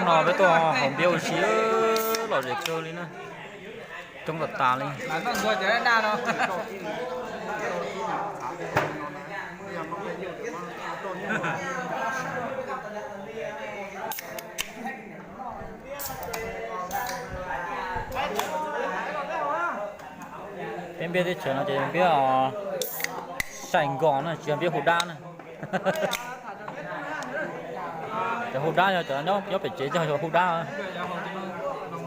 No peb tuaj haus npiab ua si, lom zem kawg li na. Coob tas tas li. Peb npiab teb chaws no ces npiab sai nkos na, tsis yog npiab hu dab na. Cov hu dab yog cov nyob pem tsev cog hu dab.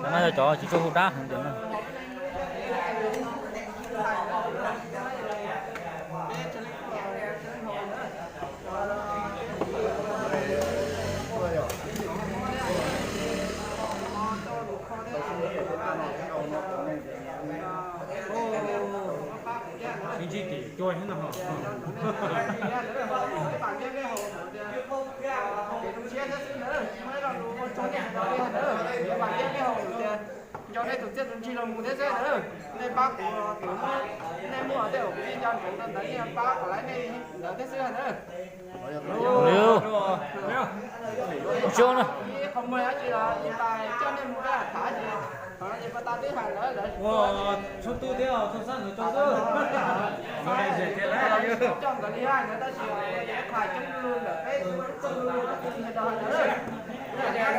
Cov no yog cov tsis tshua hu dab heev. Nco nej tus txiaj tus ntsig los mus thiab xwb na. Nej pab kuv, nej muaj tej zaum kuv yeej nco ntsoov ntawd, nej pab kom lawv nej ntawd thiab xwb na. Qhov muag dab tsi los ib tais coj nej mus tham ces, qhov no ces pas tas twb hais lawv, lawv txhua tus thiab txhua sab ntawd rau xwb. Coj nkawd li hais ntawd tab sis hais coob lug lawm peb txhua tus txhua tus sawv daws hais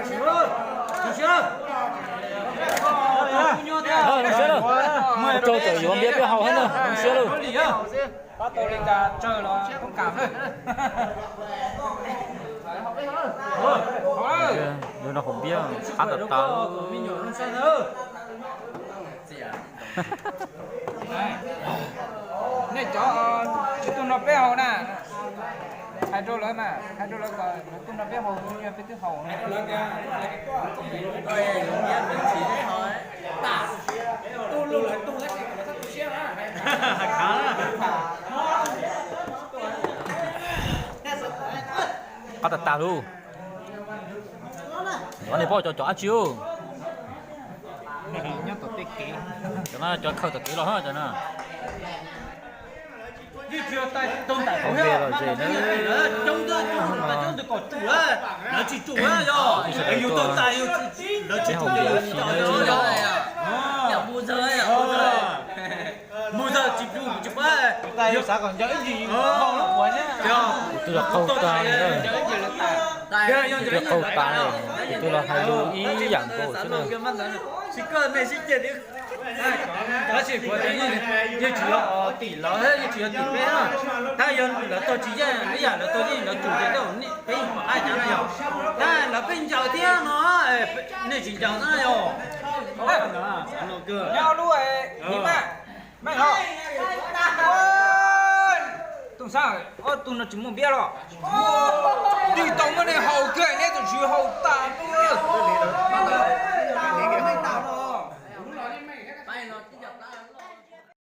ntawd. Zoo siab lawm. Mus rau txawm yuav npiab peb haus thiab na, zoo siab lawm. Yuav no haus npiab qab tas tas. Nej cov tsis tuaj nrog peb haus na, hais rau lawv mas, hais rau lawv kom lawv tuaj nrog peb haus, peb twb haus. Qab tas tas lauj. Cov nej paub cov cov dab tsi? Nyob tom tej kev. Cov no cov khaws tom kev los cov no. Coob ntawm coob ntawm kom tsum, lawv tsis tsum, yus tau tas, lawv tsis tsum, yus tsis tau. Mus txog tsis plhus tsis pab, yus xav kom nco ib ntsis, tus los qaug tas, tus los qaug tas, tus los hais lus ib yam nkaus xwb na. Sib koj nej sib ceg li. Tab sis kuv yeej tsis yog tim lawv, yeej tsis yog tim peb na. Tab yog lawv tau tsis yeej, ib yam lawv tau yeej lawv tsum ces peb yeej pom qab cas na yog. Tab lawv pheej ncaws thiab no, nej tsis ncaws na yog. Nyob lub, Meej os. Tus sab, ob tug no tsis muaj npiab los?